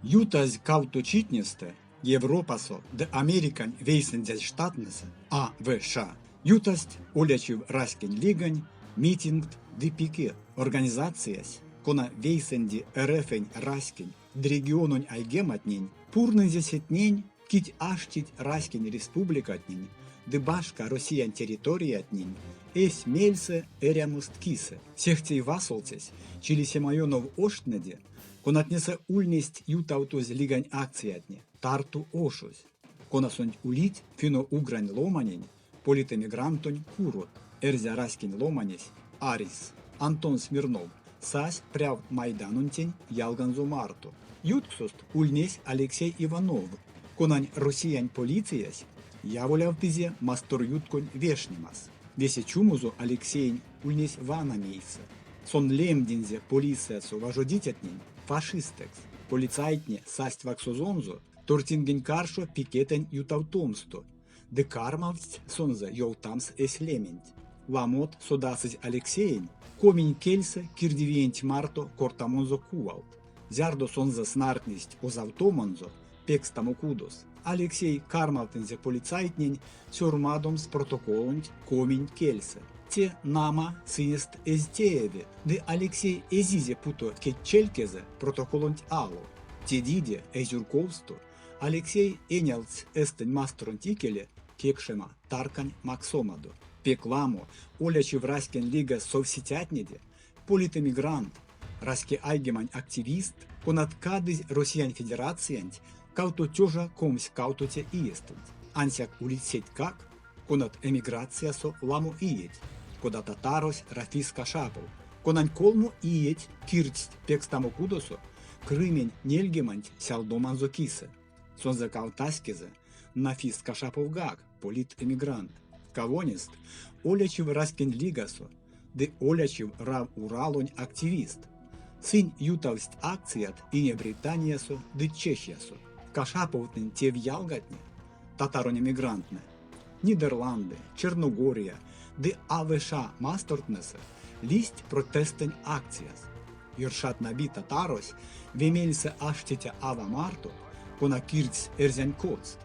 Ютазь кавто читнестэ Европасо ды Американь Вейсэндязь Штаттнэсэ, АВШ, ютасть Олячив раськень лигань митингт ды пикет. Организациясь, кона вейсэнди РФ-нь раськень ды региононь айгематнень, пурнынзе сетнень, кить аштить раськень республикатнень ды башка Россиянь территориятнень эсь мельсэ эрямост кисэ. Сехте васолцесь Чилисемаёнов оштнэде, конатнесэ ульнесть ютавтозь лигань акциятне, Тарту ошось, конасонть улить финно-угрань ломанень, политэмигрантонь курот, эрзя раськень ломанесь Арис Антон Смирнов сась прявт Майданонтень ялганзо марто. Ютксост ульнесь Алексей Иванов, конань Россиянь полициясь яволявтызе масторютконь вешнемас. Весе чумозо Алексеень ульнесь вана мейсэ. Сон лемдинзе полициясо важодицятнень фашистэкс. Полицайтне састь ваксозонзо тортингень каршо пикетэнь ютавтомсто ды кармавтсть сонзэ ёвтамс эсь лементь. Ламот содасызь Алексеень коминь кельсэ кирдивиенть марто кортамонзо кувалт. Зярдо сонзэ снартнесть озавтомонзо пекстамо кудос, Алексей кармавтынзе полицайтнень сёрмадомс протоколонть коминь кельсэ. Те, нама, сынст эзь тееве, ды Алексей эзизе путо кедьчелькезэ протоколонть ало. Тедиде эйзюрковсто Алексей энялдсь эстэнь масторонть икеле кекшема таркань максомадо. Пек ламо олячив раськень лигас совсицятнеде, политэмигрантт, раськеайгемань активистт, конат кадызь Россиянь Федерациянть 2022 иестэнть. Ансяк улить сетькак, конат эмиграциясо ламо иеть, кода татарось Рафис Кашапов, конань колмо иеть кирдсть пекстамо кудосо Крымень нельгеманть сялдоманзо кисэ. Сонзэ кавтаськезэ Нафис Кашаповгак политэмигрант. Кавонест Олячив раськень лигасо ды Олячив Рав-Уралонь активист. Сынь ютавтсть акцият Ине Британиясо ды Чехиясо. Кашаповтнень тевъялгатне, татаронь эмигрантнэ, Нидерланды, Черногория ды АВШ мастортнэсэ лиссть протестэнь акцияс. Иршат Наби татарось вемельсэ аштиця ава марто, кона кирдсь эрзянь коцт,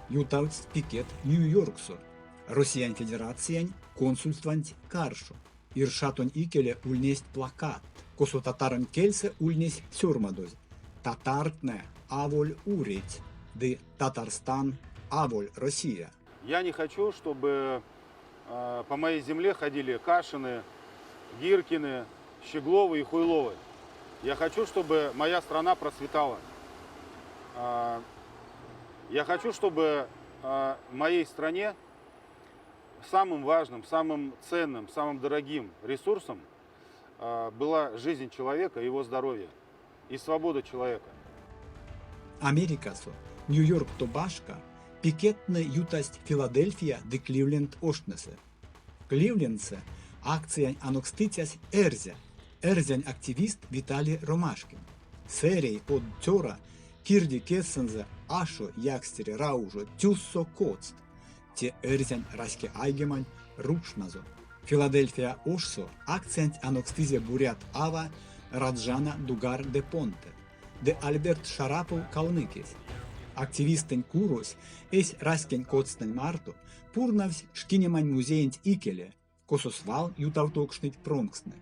ютавтсть пикет Нью-Йорксо, Россиянь Федерациянь консульстванть каршо. Иршатонь икеле ульнесть плакатт, косо татаронь кельсэ ульнесь сёрмадозь «Татартнэ аволь уреть» ды «Татарстан аволь Россия». Я не хочу, чтобы по моей земле ходили Кашины, Гиркины, Щегловы и Хуйловы. Я хочу, чтобы моя страна процветала. Я хочу, чтобы в моей стране самым важным, самым ценным, самым дорогим ресурсом была жизнь человека, его здоровье и свобода человека. Америкасо, Нью-Йоркто башка, пикеттнэ ютасть Филадельфия ды Кливленд оштнесэ. Кливлендсэ акциянь анокстыцясь эрзя, эрзянь активист Виталий Ромашкин. Сэрей од цёра кирди кедьсэнзэ ашо якстере раужо тюссо коцт, те эрзянь раськеайгемань рукшназо. Филадельфия ошсо акциянть анокстызе бурят ава Раджана Дугар де Понте ды Альберт Шарапов калмыкесь. Активистэнь курось эсь раськень коцтнэнь марто пурнавсь шкинемань музеенть икеле, косо свал ютавтокшныть промкстнэ.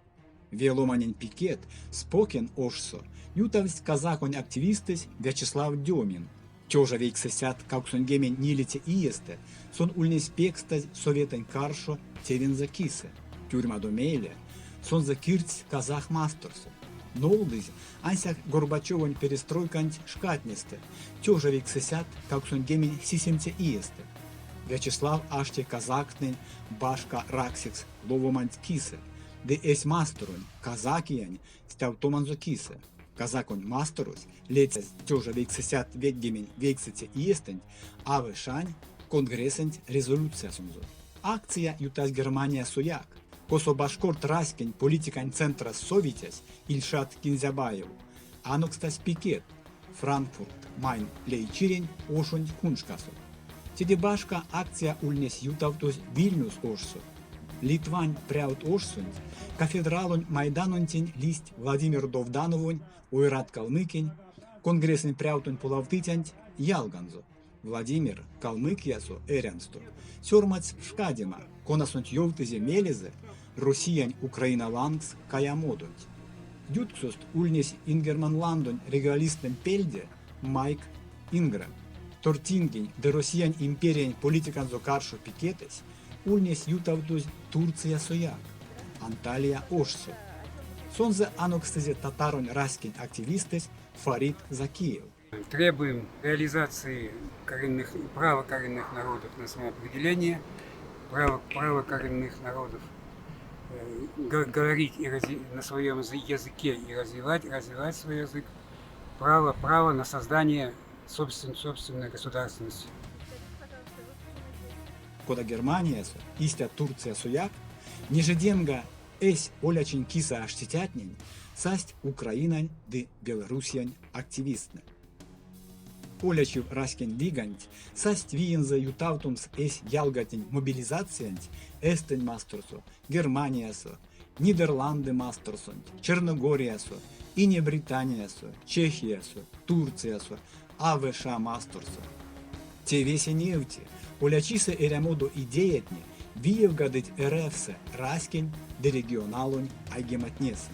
Ве ломанень пикет Спокен ошсо ютавтсть казаконь активистэсь Вячеслав Демин. 1984 иестэ сон ульнесь пекстазь Советэнь каршо тевензэ кисэ. Тюрьмадо мейле сонзэ кирдсть Казах масторсо. Нолдызь ансяк Горбачевонь перестройканть шкатнестэ, 1987 иестэ. Вячеслав ашти казактнень башка раксекс ловоманть кисэ ды эсь масторонь, Казакиянь, стявтоманзо кисэ. Казаконь масторось лецясь 1999 иестэнть АВШ-нь Конгрессэнть резолюциясонзо. Акция ютась Германиясояк, косо башкорт раськень политикань центрас совицясь Ильшат Кинзябаев анокстась пикет Франкфурт Майн лейчирень ошонть куншкасо. Теде башка акция ульнесь ютавтозь Вильнюс ошсо. Литвань прявт ошсонть кафедралонь Майданонтень лиссть Владимир Довдановонь, Ойрат Калмыкень, Конгрессэнь прявтонь полавтыцянть ялганзо Владимир Калмыкиясо эрямсто сёрмадсь пшкадема, конасонть ёвтызе мелезэ Россиянь Украина лангс каямодонть. Ютксост ульнесь Ингерманландонь регионалисттнэнь пельде Майк Ингрэм. Тортингень ды Россиянь империянь политиканзо каршо пикетэсь ульнесь ютавтозь Турциясояк, Анталия ошсо. Сонзэ анокстызе татаронь раськень активистэсь Фарид Закиев. Требуем реализации коренных, права коренных народов на самоопределение, право, право коренных народов э, говорить и разви, на своем языке и развивать, развивать свой язык, право, право на создание собствен, собственной государственности. Кода Германиясо, истя Турциясояк, нежедемга эсь олячинь кисэ аштицятнень састь Украинань ды Белоруссиянь активисттнэ. Олячив раськень лиганть састь виензэ ютавтомс эсь ялгатнень мобилизациянть Эстэнь масторсо, Германиясо, Нидерланды масторсонть, Черногориясо, Ине-Британиясо, Чехиясо, Турциясо, АВШ масторсо. Те весе невти, олячисэ эрямодо идеятне виевгадыть РФ-сэ раськень ды регионалонь айгематнесэ.